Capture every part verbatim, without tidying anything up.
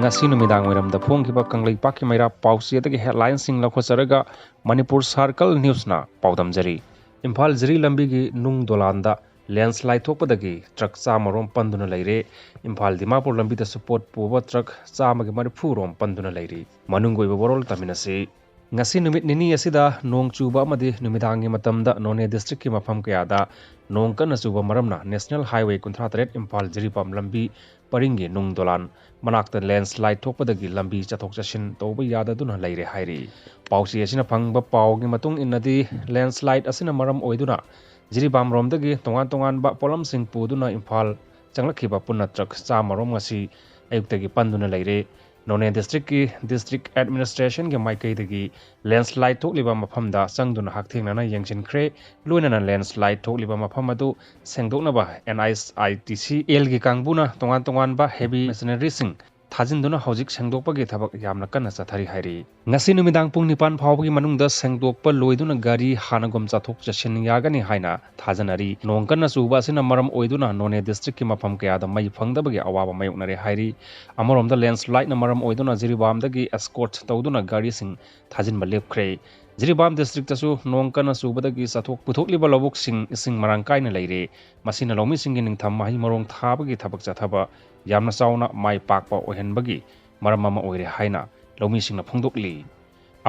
ꯉꯁꯤ ꯅꯨꯃꯤꯗꯥꯡ ꯋꯥꯏꯔꯝꯗ ꯐꯣꯡꯈꯤꯕ ꯀꯪꯂꯩꯄꯥꯛꯀꯤ ꯃꯩꯔꯥ ꯄꯥꯎꯆꯦꯗꯒꯤ headlineꯁꯤꯡ ꯂꯧꯈꯠꯆꯔꯒ ꯃꯅꯤꯄꯨꯔ Circle Newsꯅ ꯄꯥꯎꯗꯝꯖꯔꯤ꯫ ꯏꯝꯐꯥꯜ ꯖꯤꯔꯤ ꯂꯝꯕꯤꯒꯤ ꯅꯨꯡ ꯗꯣꯂꯥꯟꯗ landslide ꯊꯣꯛꯄꯗꯒꯤ truck ꯆꯥꯝꯃ ꯔꯣꯝ ꯄꯟꯗꯨꯅ ꯂꯩꯔꯦ꯫ ꯏꯝꯐꯥꯜ ꯗꯤꯃꯥꯄꯨꯔ ꯂꯝꯕꯤꯗꯁꯨ ꯄꯣꯠ ꯄꯨꯕ truck ꯆꯥꯝꯃꯒꯤ ꯃꯔꯤꯐꯨ ꯔꯣꯝ ꯄꯟꯗꯨꯅ ꯂꯩꯔꯤ꯫ ꯃꯅꯨꯡꯒꯤ ꯑꯣꯏꯕ ꯋꯥꯔꯣꯜ ꯇꯝꯃꯤꯟꯅꯁꯤ꯫ ꯉꯁꯤ ꯅꯨꯃꯤꯠ ꯅꯤꯅꯤ ꯑꯁꯤꯗ ꯅꯣꯡ ꯆꯨꯕ ꯑꯃꯗꯤ ꯅꯨꯃꯤꯗꯥꯡꯒꯤ ꯃꯇꯝꯗ ꯅꯣꯅꯦ districtꯀꯤ ꯃꯐꯝ ꯀꯌꯥꯗ ꯅꯣꯡ ꯀꯟꯅ ꯆꯨꯕ ꯃꯔꯝꯅ National Highway ꯀꯨꯟꯊ꯭ꯔꯥ ꯇꯔꯦꯠ ꯏꯝꯐꯥꯜ ꯖꯤꯔꯤꯕꯥꯝ ꯂꯝꯕꯤ ꯄꯔꯤꯡꯒꯤ ꯅꯨꯡ ꯗꯣꯂꯥꯟ ꯃꯅꯥꯛꯇ landslide ꯊꯣꯛꯄꯗꯒꯤ ꯂꯝꯕꯤ ꯆꯠꯊꯣꯛ ꯆꯠꯁꯤꯟ ꯇꯧꯕ ꯌꯥꯗꯗꯨꯅ ꯂꯩꯔꯦ ꯍꯥꯏꯔꯤ꯫ ꯄꯥꯎꯆꯦ ꯑꯁꯤꯅ ꯐꯪꯕ ꯄꯥꯎꯒꯤ ꯃꯇꯨꯡ ꯏꯟꯅꯗꯤ, landslide ꯑꯁꯤꯅ ꯃꯔꯝ ꯑꯣꯏꯗꯨꯅ ꯖꯤꯔꯤꯕꯥꯝ ꯔꯣꯝꯗꯒꯤ ꯇꯣꯉꯥꯟ ꯇꯣꯉꯥꯟꯕ ꯄꯣꯠꯂꯝꯁꯤꯡ ꯄꯨꯗꯨꯅ ꯏꯝꯐꯥꯜ ꯆꯪꯂꯛꯈꯤꯕ ꯄꯨꯟꯅ truck ꯆꯥꯝꯃ ꯔꯣꯝ ꯉꯁꯤ ꯑꯌꯨꯛꯇꯒꯤ ꯄꯟꯗꯨꯅ ꯂꯩꯔꯦ꯫ ꯅꯣꯅꯦ districtꯀꯤ district administrationꯒꯤ ꯃꯥꯏꯀꯩꯗꯒꯤ landslide ꯊꯣꯛꯂꯤꯕ ꯃꯐꯝꯗ ꯆꯪꯗꯨꯅ ꯍꯛꯊꯦꯡꯅꯅ ꯌꯦꯡꯁꯤꯟꯈ꯭ꯔꯦ꯫ ꯂꯣꯏꯅꯅ landslide ꯊꯣꯛꯂꯤꯕ ꯃꯐꯝ ꯑꯗꯨ ꯁꯦꯡꯗꯣꯛꯅꯕ NHIDCLꯒꯤ ꯀꯥꯡꯕꯨꯅ ꯇꯣꯉꯥꯟ ꯇꯣꯉꯥꯟꯕ heavy machineryꯁꯤꯡ ꯊꯥꯖꯤꯟꯗꯨꯅ ꯍꯧꯖꯤꯛ ꯁꯦꯡꯗꯣꯛꯄꯒꯤ ꯊꯕꯛ ꯌꯥꯝꯅ ꯀꯟꯅ ꯆꯠꯊꯔꯤ ꯍꯥꯏꯔꯤ꯫ ꯉꯁꯤ ꯅꯨꯃꯤꯗꯥꯡ ꯄꯨꯡ ꯅꯤꯄꯥꯟ ꯐꯥꯎꯕꯒꯤ ꯃꯅꯨꯡꯗ ꯁꯦꯡꯗꯣꯛꯄ ꯂꯣꯏꯗꯨꯅ ꯒꯥꯔꯤ ꯍꯥꯟꯅꯒꯨꯝ ꯆꯠꯊꯣꯛ ꯆꯠꯁꯤꯟ ꯌꯥꯒꯅꯤ ꯍꯥꯏꯅ ꯊꯥꯖꯅꯔꯤ꯫ ꯅꯣꯡ ꯀꯟꯅ ꯆꯨꯕ ꯑꯁꯤꯅ ꯃꯔꯝ ꯑꯣꯏꯗꯨꯅ ꯅꯣꯅꯦ districtꯀꯤ ꯃꯐꯝ ꯀꯌꯥꯗ ꯃꯩ ꯐꯪꯗꯕꯒꯤ ꯑꯋꯥꯕ ꯃꯥꯌꯣꯛꯅꯔꯦ ꯍꯥꯏꯔꯤ꯫ ꯑꯃꯔꯣꯝꯗ, landslideꯅ ꯃꯔꯝ ꯑꯣꯏꯗꯨꯅ ꯖꯤꯔꯤꯕꯥꯝꯗꯒꯤ escort ꯇꯧꯗꯨꯅ ꯒꯥꯔꯤꯁꯤꯡ ꯊꯥꯖꯤꯟꯕ ꯂꯦꯞꯈ꯭ꯔꯦ꯫ ꯖꯤꯔꯤꯕꯥꯝ districtꯇꯁꯨ ꯅꯣꯡ ꯀꯟꯅ ꯆꯨꯕꯗꯒꯤ ꯆꯠꯊꯣꯛ ꯄꯨꯊꯣꯛꯂꯤꯕ ꯂꯧꯕꯨꯛꯁꯤꯡ ꯏꯁꯤꯡ ꯃꯔꯥꯡ ꯀꯥꯏꯅ ꯂꯩꯔꯦ꯫ ꯃꯁꯤꯅ ꯂꯧꯃꯤꯁꯤꯡꯒꯤ ꯅꯤꯡꯊꯝ ꯃꯍꯩ ꯃꯔꯣꯡ ꯊꯥꯕꯒꯤ ꯊꯕꯛ ꯆꯠꯊꯕ ꯌꯥꯝꯅ ꯆꯥꯎꯅ ꯃꯥꯏ ꯄꯥꯛꯄ ꯑꯣꯏꯍꯟꯕꯒꯤ ꯃꯔꯝ ꯑꯃ ꯑꯣꯏꯔꯦ ꯍꯥꯏꯅ ꯂꯧꯃꯤꯁꯤꯡꯅ ꯐꯣꯡꯗꯣꯛꯂꯤ꯫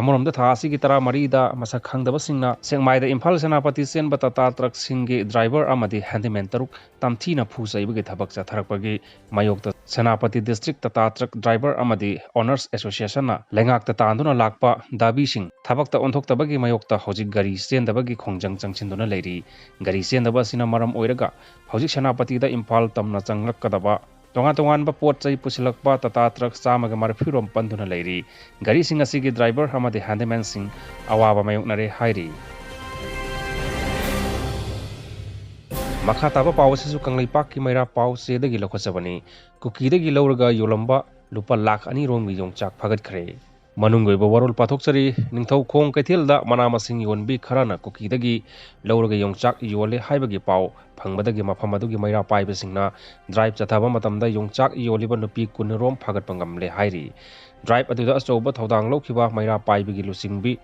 ꯑꯃꯔꯣꯝꯗ, ꯊꯥ ꯑꯁꯤꯒꯤ ꯇꯔꯥꯃꯔꯤꯗ ꯃꯁꯛ ꯈꯪꯗꯕꯁꯤꯡꯅ ꯁꯦꯛꯃꯥꯏꯗ ꯏꯝꯐꯥꯜ ꯁꯦꯅꯥꯄꯇꯤ ꯆꯦꯟꯕ Tata truckꯁꯤꯡꯒꯤ driver ꯑꯃꯗꯤ handyman ꯇꯔꯨꯛ ꯇꯝꯊꯤꯅ ꯐꯨ ꯆꯩꯕꯒꯤ ꯊꯕꯛ ꯆꯠꯊꯔꯛꯄꯒꯤ ꯃꯥꯌꯣꯛꯇ Senapati district Tata truck driver ꯑꯃꯗꯤ owners associationꯅ ꯂꯩꯉꯥꯛꯇ ꯇꯥꯟꯗꯨꯅ ꯂꯥꯛꯄ ꯗꯥꯕꯤꯁꯤꯡ ꯊꯕꯛꯇ ꯑꯣꯟꯊꯣꯛꯇꯕꯒꯤ ꯃꯥꯌꯣꯛꯇ ꯍꯧꯖꯤꯛ ꯒꯥꯔꯤ ꯆꯦꯟꯗꯕꯒꯤ ꯈꯣꯡꯖꯪ ꯆꯪꯁꯤꯟꯗꯨꯅ ꯂꯩꯔꯤ꯫ ꯒꯥꯔꯤ ꯆꯦꯟꯗꯕ ꯑꯁꯤꯅ ꯃꯔꯝ ꯑꯣꯏꯔꯒ ꯍꯧꯖꯤꯛ ꯁꯦꯅꯥꯄꯇꯤꯗ ꯏꯝꯐꯥꯜ ꯇꯝꯅ ꯆꯪꯂꯛꯀꯗꯕ ꯇꯣꯉꯥꯟ ꯇꯣꯉꯥꯟꯕ ꯄꯣꯠ ꯆꯩ ꯄꯨꯁꯤꯜꯂꯛꯄ Tata truck ꯆꯥꯝꯃꯒ ꯃꯔꯤꯐꯨ ꯔꯣꯝ ꯄꯟꯗꯨꯅ ꯂꯩꯔꯤ꯫ ꯒꯥꯔꯤꯁꯤꯡ ꯑꯁꯤꯒꯤ driver ꯑꯃꯗꯤ handymanꯁꯤꯡ ꯑꯋꯥꯕ ꯃꯥꯌꯣꯛꯅꯔꯦ ꯍꯥꯏꯔꯤ꯫ ꯃꯈꯥ ꯇꯥꯕ ꯄꯥꯎ ꯑꯁꯤꯁꯨ ꯀꯪꯂꯩꯄꯥꯛꯀꯤ ꯃꯩꯔꯥ ꯄꯥꯎ ꯆꯦꯗꯒꯤ ꯂꯧꯈꯠꯆꯕꯅꯤ꯫ ꯀꯨꯀꯤꯗꯒꯤ ꯂꯧꯔꯒ ꯌꯣꯜꯂꯝꯕ ꯂꯨꯄꯥ ꯂꯥꯈ ꯑꯅꯤ ꯔꯣꯝꯒꯤ ꯌꯣꯡꯆꯥꯛ ꯐꯥꯒꯠꯈ꯭ꯔꯦ꯫ ꯃꯅꯨꯡꯒꯤ ꯑꯣꯏꯕ ꯋꯥꯔꯣꯜ ꯄꯥꯊꯣꯛꯆꯔꯤ꯫ ꯅꯤꯡꯊꯧꯈꯣꯡ ꯀꯩꯊꯦꯜꯗ ꯃꯅꯥ ꯃꯁꯤꯡ ꯌꯣꯟꯕꯤ ꯈꯔꯅ ꯀꯨꯀꯤꯗꯒꯤ ꯂꯧꯔꯒ ꯌꯣꯡꯆꯥꯛ ꯌꯣꯜꯂꯦ ꯍꯥꯏꯕꯒꯤ ꯄꯥꯎ ꯐꯪꯕꯗꯒꯤ ꯃꯐꯝ ꯑꯗꯨꯒꯤ ꯃꯩꯔꯥ ꯄꯥꯏꯕꯁꯤꯡꯅ ꯗ꯭ꯔꯥꯏꯕ ꯆꯠꯊꯕ ꯃꯇꯝꯗ ꯌꯣꯡꯆꯥꯛ ꯌꯣꯜꯂꯤꯕ ꯅꯨꯄꯤ ꯀꯨꯟꯔꯣꯝ ꯐꯥꯒꯠꯄ ꯉꯝꯂꯦ ꯍꯥꯏꯔꯤ꯫ ꯗ꯭ꯔꯥꯏꯕ ꯑꯗꯨꯗ ꯑꯆꯧꯕ ꯊꯧꯗꯥꯡ ꯂꯧꯈꯤꯕ ꯃꯩꯔꯥ ꯄꯥꯏꯕꯒꯤ ꯂꯨꯆꯤꯡꯕꯤ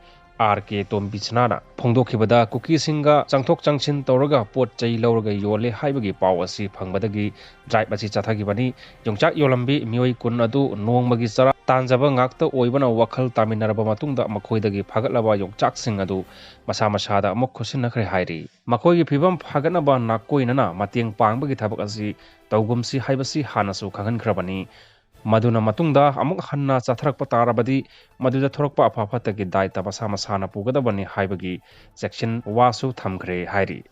ꯑꯥꯔ ꯀꯦ ꯇꯣꯝꯕꯤꯁꯅꯥꯅ ꯐꯣꯡꯗꯣꯛꯈꯤꯕꯗ, ꯀꯨꯀꯤꯁꯤꯡꯒ ꯆꯪꯊꯣꯛ ꯆꯪꯁꯤꯟ ꯇꯧꯔꯒ ꯄꯣꯠ ꯆꯩ ꯂꯧꯔꯒ ꯌꯣꯜꯂꯦ ꯍꯥꯏꯕꯒꯤ ꯄꯥꯎ ꯑꯁꯤ ꯐꯪꯕꯗꯒꯤ ꯗ꯭ꯔꯥꯏꯕ ꯑꯁꯤ ꯆꯠꯊꯈꯤꯕꯅꯤ꯫ ꯌꯣꯡꯆꯥꯛ ꯌꯣꯜꯂꯝꯕꯤ ꯃꯤꯑꯣꯏ ꯀꯨꯟ ꯑꯗꯨ ꯅꯣꯡꯃꯒꯤ ꯆꯔꯥ ꯇꯥꯟꯖꯕ ꯉꯥꯛꯇ ꯑꯣꯏꯕꯅ ꯋꯥꯈꯜ ꯇꯥꯃꯤꯟꯅꯔꯕ ꯃꯇꯨꯡꯗ ꯃꯈꯣꯏꯗꯒꯤ ꯐꯥꯒꯠꯂꯕ ꯌꯣꯡꯆꯥꯛꯁꯤꯡ ꯑꯗꯨ ꯃꯁꯥ ꯃꯁꯥꯗ ꯑꯃꯨꯛ ꯈꯨꯠꯁꯤꯟꯅꯈ꯭ꯔꯦ ꯍꯥꯏꯔꯤ꯫ ꯃꯈꯣꯏꯒꯤ ꯐꯤꯕꯝ ꯐꯒꯠꯅꯕ ꯅꯥꯀꯣꯏꯅꯅ ꯃꯇꯦꯡ ꯄꯥꯡꯕꯒꯤ ꯊꯕꯛ ꯑꯁꯤ ꯇꯧꯒꯨꯝꯁꯤ ꯍꯥꯏꯕꯁꯤ ꯍꯥꯟꯅꯁꯨ ꯈꯪꯍꯟꯈ꯭ꯔꯕꯅꯤ꯫ ꯃꯗꯨꯅ ꯃꯇꯨꯡꯗ ꯑꯃꯨꯛ ꯍꯟꯅ ꯆꯠꯊꯔꯛꯄ ꯇꯥꯔꯕꯗꯤ ꯃꯗꯨꯗ ꯊꯣꯔꯛꯄ ꯑꯐ ꯐꯠꯇꯒꯤ ꯗꯥꯏꯇ ꯃꯁꯥ ꯃꯁꯥꯅ ꯄꯨꯒꯗꯕꯅꯤ ꯍꯥꯏꯕꯒꯤ ꯆꯦꯛꯁꯤꯟ ꯋꯥꯁꯨ ꯊꯝꯈ꯭ꯔꯦ ꯍꯥꯏꯔꯤ꯫